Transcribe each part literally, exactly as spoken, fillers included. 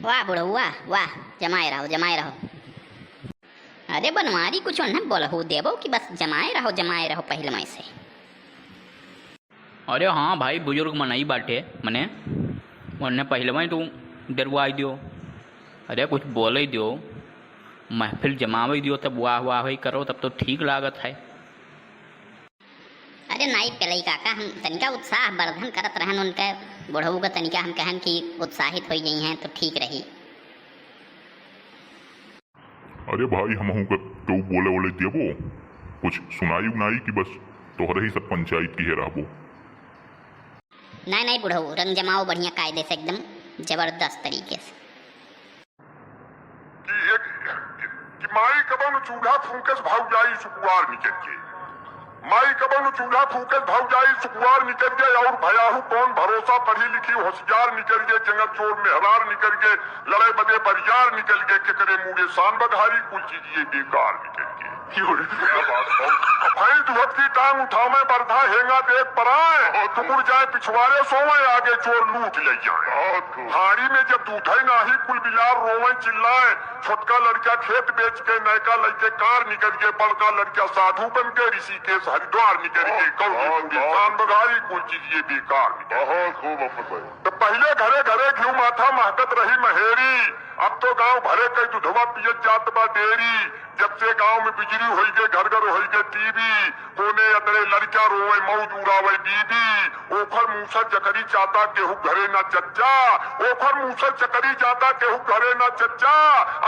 वाह बुढ़ऊ, वाह, वाह, जमाए रहो, जमाए रहो। अरे बनवारी, कुछ उन्हें बोलहु देबो कि बस जमाए रहो, जमाए रहो पहिले में से। अरे हाँ भाई, बुजुर्ग मनई बाटे, मने, उन्हें पहिले में तू डरवाई दियो। अरे कुछ बोले दियो, महफिल जमावे दियो, तब वाह वाह ही करो, तब तो ठीक लागत है। अरे नाई पेलई काका, हम तनिका उत्साह वर्धन करत रहन उनके, बुढ़ऊ का तनिका हम कहन कि उत्साहित होई गई हैं तो ठीक रही। अरे भाई, हमहू के केहू बोले ओले देबो, कुछ सुनाई उनाई कि बस तोहरे ही सब पंचायत किहे रहबो? नाई, नाई बुढ़ऊ, रंग जमाओ बढ़िया कायदे से, एकदम जबरदस्त तरीके से। कि एक, कि, कि माई कबहुँ चूल्हा फूँकस भौजाई सुकुवार निकरि के। माई कबहुँ चूल्हा फूँकस भौजाई सुकुवार निकरि के, और भयाहू कौन भरोसा पढ़ी लिखी होशियार निकरि के, जंगल चोर मेहरार निकरि के, लड़े बदे बरियार निकरि के, केकरे मूड़े शान बघारी कुल चीज ये बेकार निकरि के। क्या बात है। भैंस दुहत की टांग उठावे बरधा हेंगा देख पराए, टुकुर जाए पिछवारे सोवे आगे चोर लूट ले जाए। बहुत खूब। हाड़ी में जब दूधे नाही कुल बिलार रोवे चिल्लाए, छोटका लड़का खेत बेच के नयका लइके कार निकरि के, बड़का लड़का साधु बन के ऋषिकेश हरिद्वार निकरि के, बहुत, कौन बहुत। शान बघारी कुल चीज ये बेकार निकरि के। बहुत खूब अमर भाई। तो पहिले घरे घरे घिउ माथा महकत रही महेरी, अब तो गाँव भरे कई दुधवा पियत जात बा डेरी। जब से गाँव में बिजली होई गे, घर घर होई गे टीवी, कोने अतरे लड़का रोवे मौज उड़ावे बीबी। ओखर मूसर चकरी जाता केहू घरे ना चच्चा, ओखर मूसर चकरी जाता केहू घरे ना चच्चा।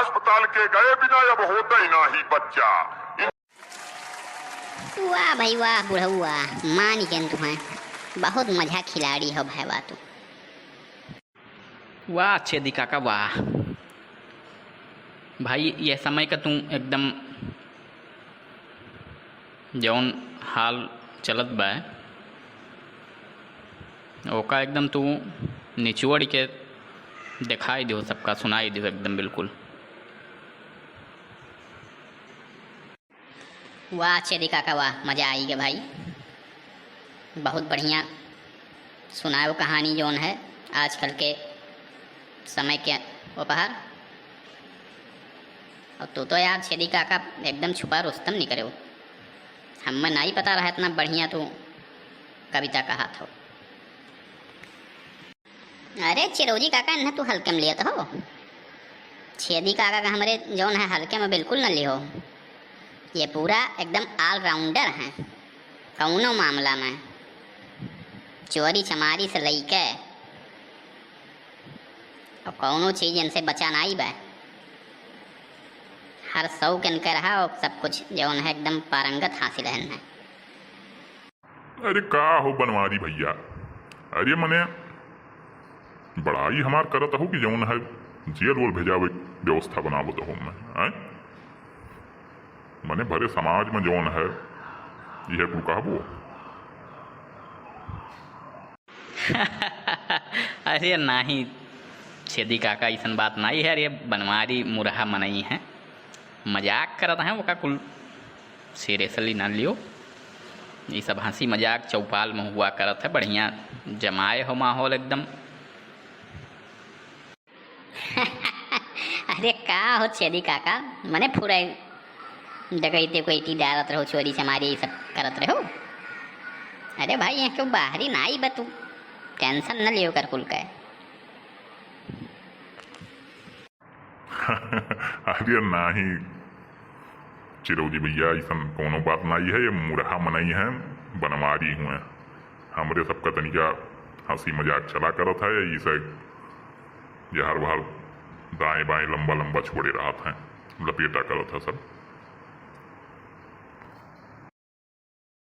अस्पताल के गए बिना अब होते नाही बच्चा। वाह भाई वाह, बुढ़ऊ वाह, मान गेन तुहैं, बहुत मझा खिलाड़ी हो भाई वाह तू। वाह छेदी काका वाह। भाई, यह समय का तू एकदम जौन हाल चलत बा, ओका एकदम तू निचोड़ के देखाई दियो, सबका सुनाई दियो एकदम बिल्कुल। वाह छेदी काका वाह, मजा आई गे भाई, बहुत बढ़िया सुनायो कहानी जौन है आजकल के समय के उपहार। और तू तो यार छेदी काका एकदम छुपा रुस्तम निकरे हो, हमें नाई पता रहा इतना बढ़िया तू कविता कहा था। अरे चिरौजी काका, इन्हें तू हल्के में लेत हो। छेदी काका का हमरे जौन है हल्के में बिल्कुल न लिहो। ये पूरा एकदम ऑलराउंडर हैं, कौनो मामला में चोरी चमारी से लइके और कौनो चीज इनसे बचा नाई बा। हर शौक इनके रहा और सब कुछ जौन है एकदम पारंगत हासिल है इन्हें। अरे का हो बनवारी भैया, अरे मने बड़ाई हमार करत हो कि जौन है जेल वोल भेजावे के व्यवस्था बनावत हो मैं, हैं? मने भरे समाज में जौन है यह कुल कहबो। अरे नाही छेदी काका, ऐसन बात नाही है। अरे बनवारी मुरहा मनई है, मजाक करत हैं, ओका कुल seriously ना लियो। ये सब हंसी मजाक चौपाल में हुआ करत है, बढ़िया जमाए हो माहौल एकदम। अरे का हो छेदी काका, मने फुरे डकैती कोईटी डालत रहो, चोरी चमारी ये सब करत रहो। अरे भाई, यहाँ क्यों बाहरी ना आई बा तू, tension न लियो कर कुल का। अरे नाही चिरौदी भैया, ऐसन कौनो बात नाही है, ये मुरहा मनई है, बनवारी हुए। हमरे सबका तनिका हंसी मजाक चला करत है, इसे जहर बहर दाएं बाएं लंबा लंबा छोड़े रहत हैं, लपेटा करत है सब।